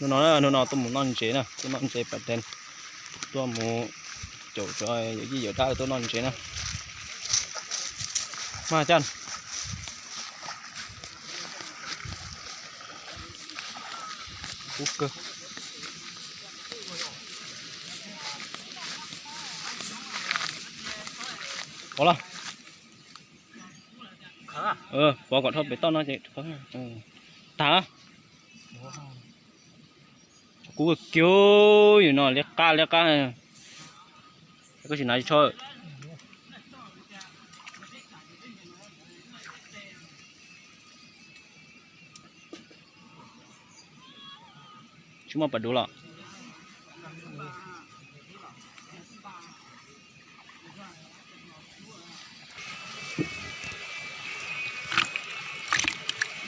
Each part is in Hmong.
Hnub no, hnub no tuaj mus noj ntses na, tuaj noj ntses pas dej, tuaj mus caum cov yawm yij yawm dab tuaj noj ntses na. Mas cas kub kawg. Pov los, pov kom dhau pem toj no ces tag. Kub kiag, yus no liab qab liab qab. Koj tsis hnav tsis tshua. Tsis muaj pas duv los?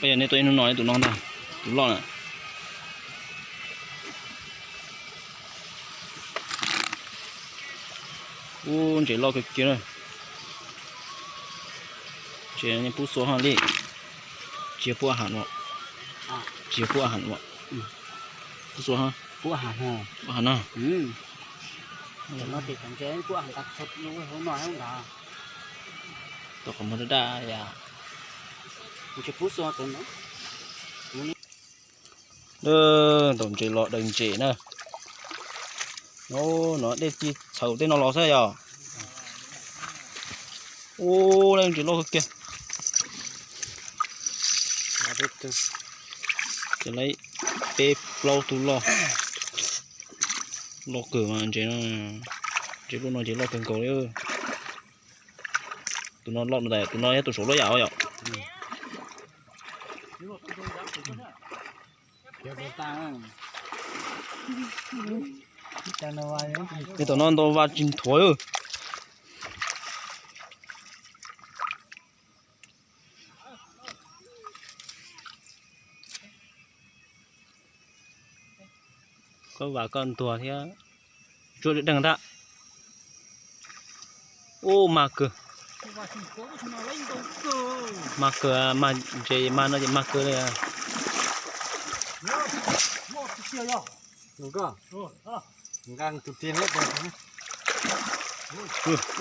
Peb yog nej tuaj ib hnub no tus no ntag, tus loj na. Ub, ntses loj kawg kiag na. Ntses pub xua hos li. Tsis pub a has ua. Tsis pub a has ua. Pub xua hos. Pub a has na. Tom qhov muag daj daj yam. Ntaus ntses los daws ntses na. No dej txi txhaws tej no los xwb yog. Ub, lawv ntses loj kawg kiag. Ces lawv peb plaub tug loj. Loj kawg mas ntses no, ntses loj no ces loj kawg nkaus li. Tus no loj, tus no yog tus saum loj yam yom. Li tom no ntau vas tsis nthuav. Koj vas koj ntuag thiab. Tsuas deeg ntag. Ub, mag kawg. Mag kawg, mag ntses mag no ces mag kawg li.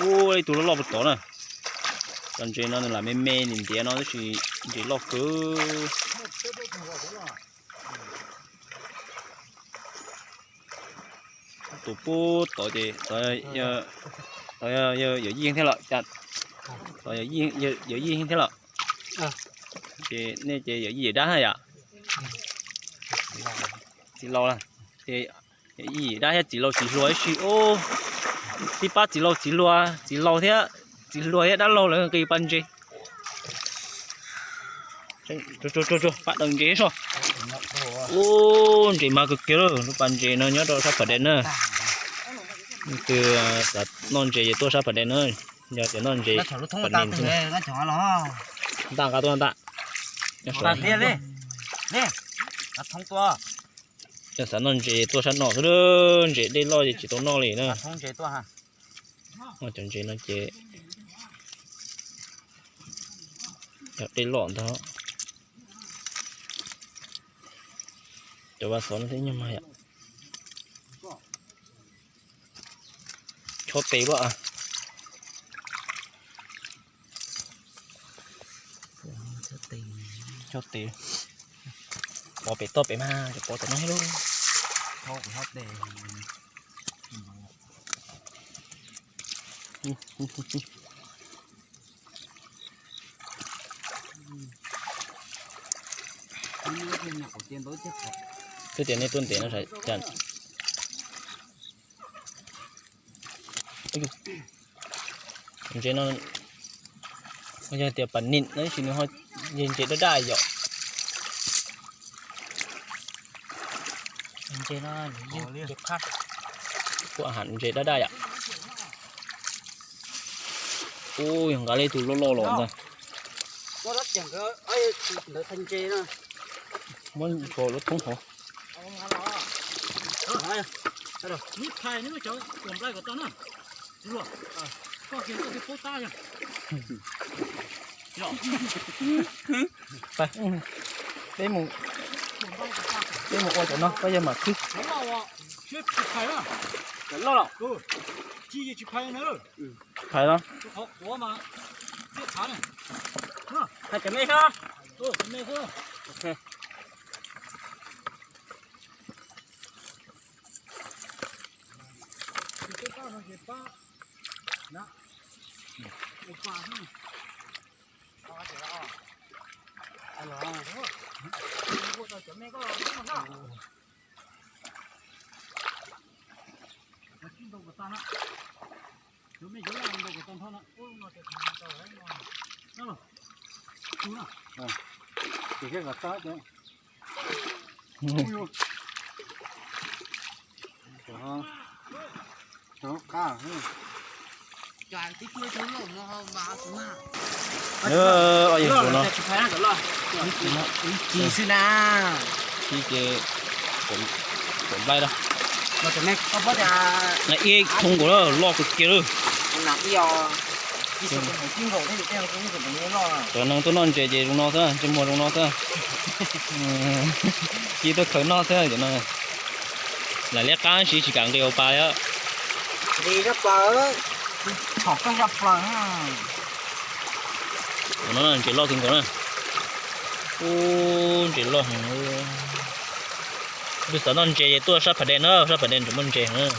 Ub, ib tug loj loj puag tod na. Cov ntses no nws lam me me nws ntiav no tab sis ntses loj kawg. Tus puag tod ces yawm yij thiab lawm, yawm yij thiab lawm. Ces nej ces yawm yij yawm dab na yom. Txiv laus, yawm yij yawm dab thiab txiv laus txiv hluas ib si. Tib pab txiv laus txiv hluas, txiv laus thiab, txiv hluas thiab dab laug lawv nqis pas ntses. Pab daws ntses so. Ub, ntses mag kawg kiag lawm, lub pas ntses no nyob rau sab Pham Dej na. Leej twg xav noj ntses ces tuaj sab Pham Dej na. Yog tias noj ntses Pham Dej, ntaj nqa tuaj ntag. Yog xav noj ntses tuaj sab no xwb, ntses dej loj ces tsis tau noj li na. Cov ntses no ces yog dej loj ntag. Cov vas xov no thiab nyuag mag yom. Chob tes luaj. Chob tes. Pov pem toj pem mas, pov tom no thiab lauj. Twb tias nej tuaj ntev no cas. Ntses no yog tias pas nim no tab sis nws ho yog ntses daj daj yom. Ntses no, ntses daj daj yom. Ub, yog nqa li tus loj loj los ntag. Muab ntsos lub thoob hov. Peb mus. Peb mus ua cov no, peb yog mam xwb. Phais los. Phais cov me xwb. Ib ce kaum nplaig lawm. Ib thoo nkaus lawm, loj kawg kiag lawm. Cov neeg tuaj noj ntses ces zoo no xwb, ntsej muag zoo no xwb. Cia tuaj khaws noj xwb cov no. Lam liab qab siv tsis kam nqis hauv pas li. Ntses loj kawg nkaus na. Ub, ntses loj heev. Nws xav noj ntses ces tuaj sab Phav Dej na, sab Phav Dej tseem muaj ntses heev.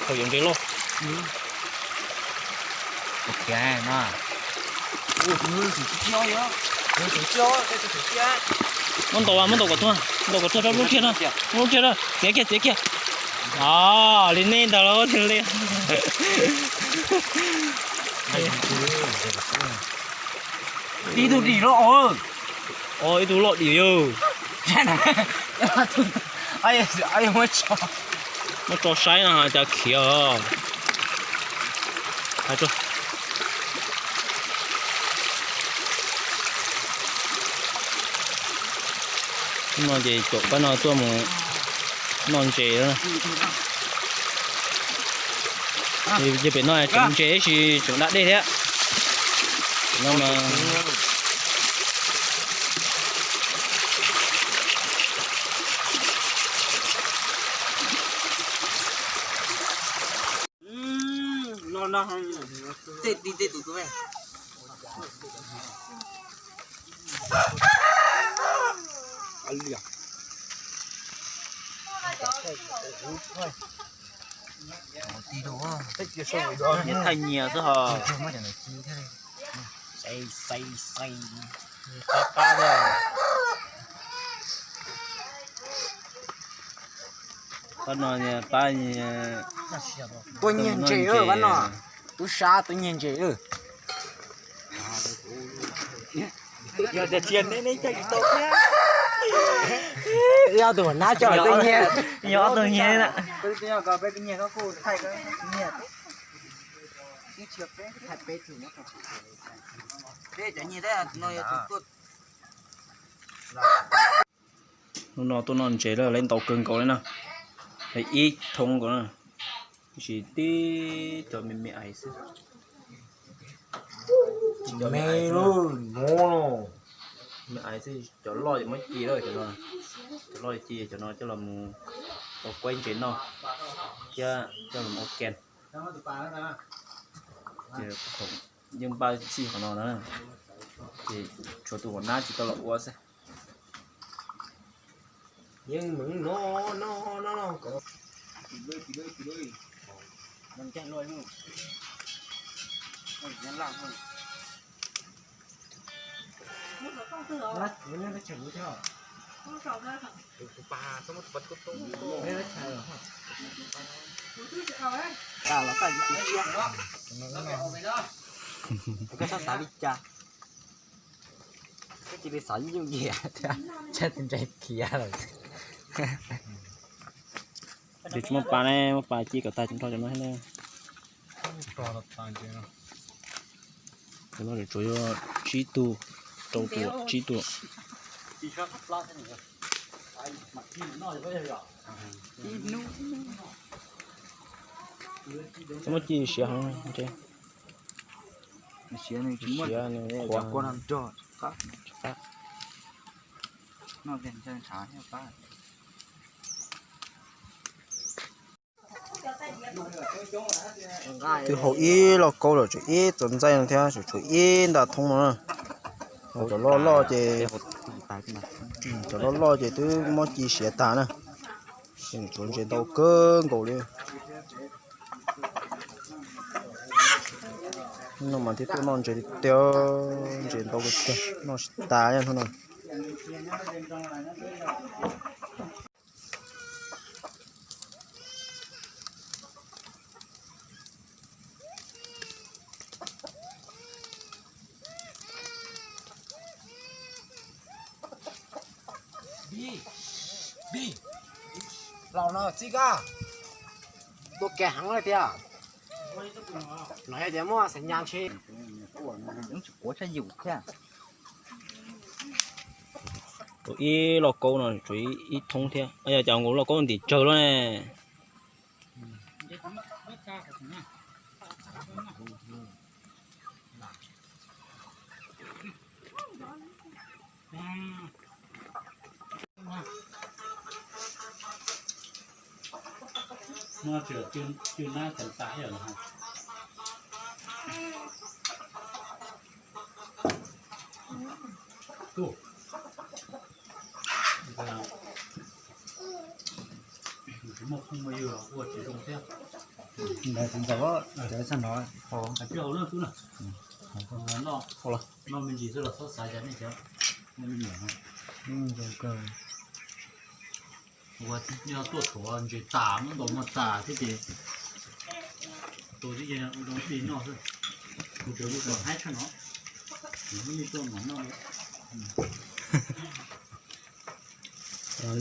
Thaum yuav ntses loj. Muab ntaus, muab ntaus kom tuag, ntaus kom tuag rau lub rhiaj na, lub rhiaj na, txiav kiag, txiav kiag. Li nej ntag los ua li. Ib tug dim loj, ib tug loj dim yawg. Muab tso saib no cas khiav os. No ces caum pab no tuaj mus noj ntses. Yog pem no tseem ntses tab sis tseem da dej thiab. No mas Nyias thaij nyias xwb hos. Pab no pab. Tua nyiag ntses, pab no tub sab tua nyiag ntses. Yog tias tsis yog neb, neb caij tsis tau thiab. Yog tus nab coj lawm twb nyiag. Yog ob tug nyiag na. Peb cov nyiag thiab no yog tus tuaj. Hnub no tuaj noj ntses lawm, lawv ntau kawg nkaus li na, ib thoob nkaus na, tab sis tib cov me me ais xwb. Me ais xwb, cov loj ces muab ci lawm, cov loj ci, cov no coj los mus ua kuaib ntses noj thiab coj los ua ke. Yeej npaj txhij qhov no na, ces tshuav tus uas nab tsis tau los ua xwb. Yeej meem no no no no. Koj txhob xav li cas, koj cia li xav yooj yim thiab, tshaib tus ntses khiav lawm. Ces tsis muaj pa ne, muaj pa ci kom tag tsis nrog cov no thiab ne. Cov no tsuas yog tsib tug, rau tus tsib tug. Txhob muab ci siav heev. Siav nws tsis muaj, siav nws cov kua no nrog qab. Twb hau ib lauj kaub lawm, tshuav ib txoj ntxaij no thiab, tshuav ib nta thoob no na. Cov loj loj ces, cov loj loj ces twb muab ci siav tas na. Tshuav ntses ntau kawg nkaus li. No mas thiaj tuaj noj ntses tiag tiag, ntses ntau tiag tiag, noj tsis tas hnub no. Laus no txij koj tuaj kiag heev li tiag. No yog tias muaj xeem nyas tsis. Ua ib lauj kaub no tshuav ib thoob thiab, yog cas nkaus lauj kaub ntim tsawg lawm ne. Muaj phooj muaj ywg los ua tsis zoo thiab. Ntawd txiv ntxawm, cov txog no, hais peb hauv na tub na. Noj me ntsis xwb los txhob xav cas nej cov, nej me nyuam no. Ua yog tuaj tuav ntses tas muab ntaus muag tas thiab ces tua tib ce ua zoo dib noj xwb. Kuv cov lub kom haib tshaj no, kuv muab nej tuaj mam noj. Koj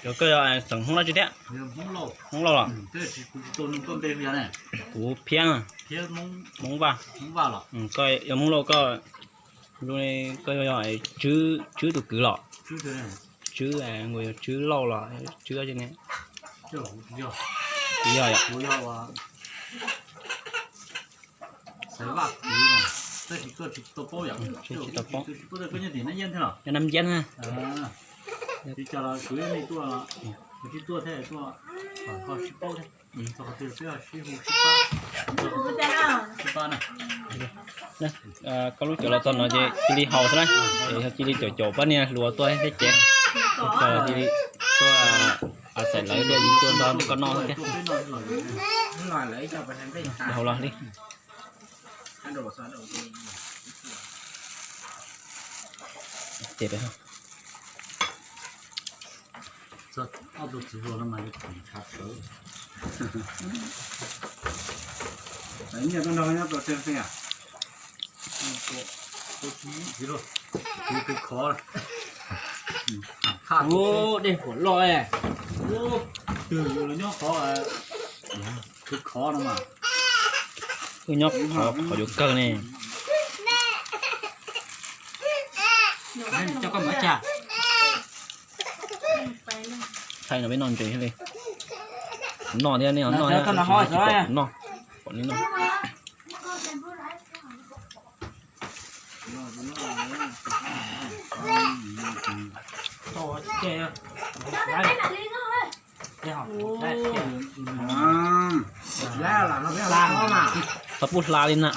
yog xeem Hmoob dab tsi thiab? Hmoob Lauj los? Kuv Phiab, Hmoob Vaj. Koj yog Hmoob Lauj, koj, koj yog Tswb tus kwv los? Tswb, nkaus yog Tswb Lauj los Tswb dab tsi ne? Tsis yog yom? Yog Nab Yeeb na. Koj lub cawv los txog no ces cia li haus xwb na, ces cia li caum caum pab niag hluas tuaj thiab ces, cia li tuaj xaim lawv thiab tuaj nrog koj noj thiab. Haus los li. Ces ob tug txiv hluas no mas ntshav sawv. Nyiaj tuaj nrog nyob tau tsawg xeeb yom? Tus khov, tus khov. Ub, dej huam loj, ub, twg yuav los nyob khov, tus khov no mas. Wb nyob qhov yuav kawg ne. Thaij no peb noj ntses thiab li. Kuv noj thiab, nej noj thiab, tsis pom kuv noj, pom nej noj. Tau pub hla li na.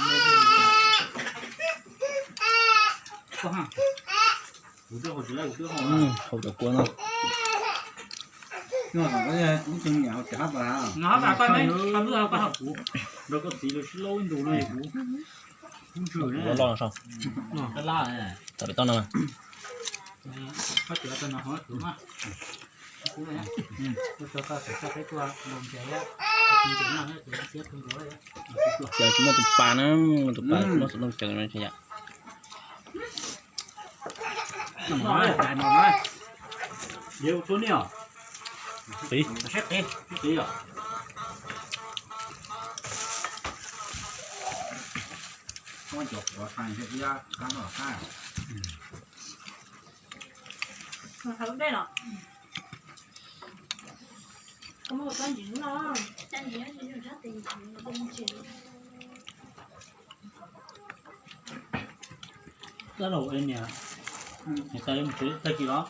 Haus cov kua no. Ua loj no sau. Tam pem toj no. Ces tsis muaj tus pas na, muaj tus pas muab xov tooj caws no yom. Tab los ua niam, niam tais yuav mus tsev tag kis los?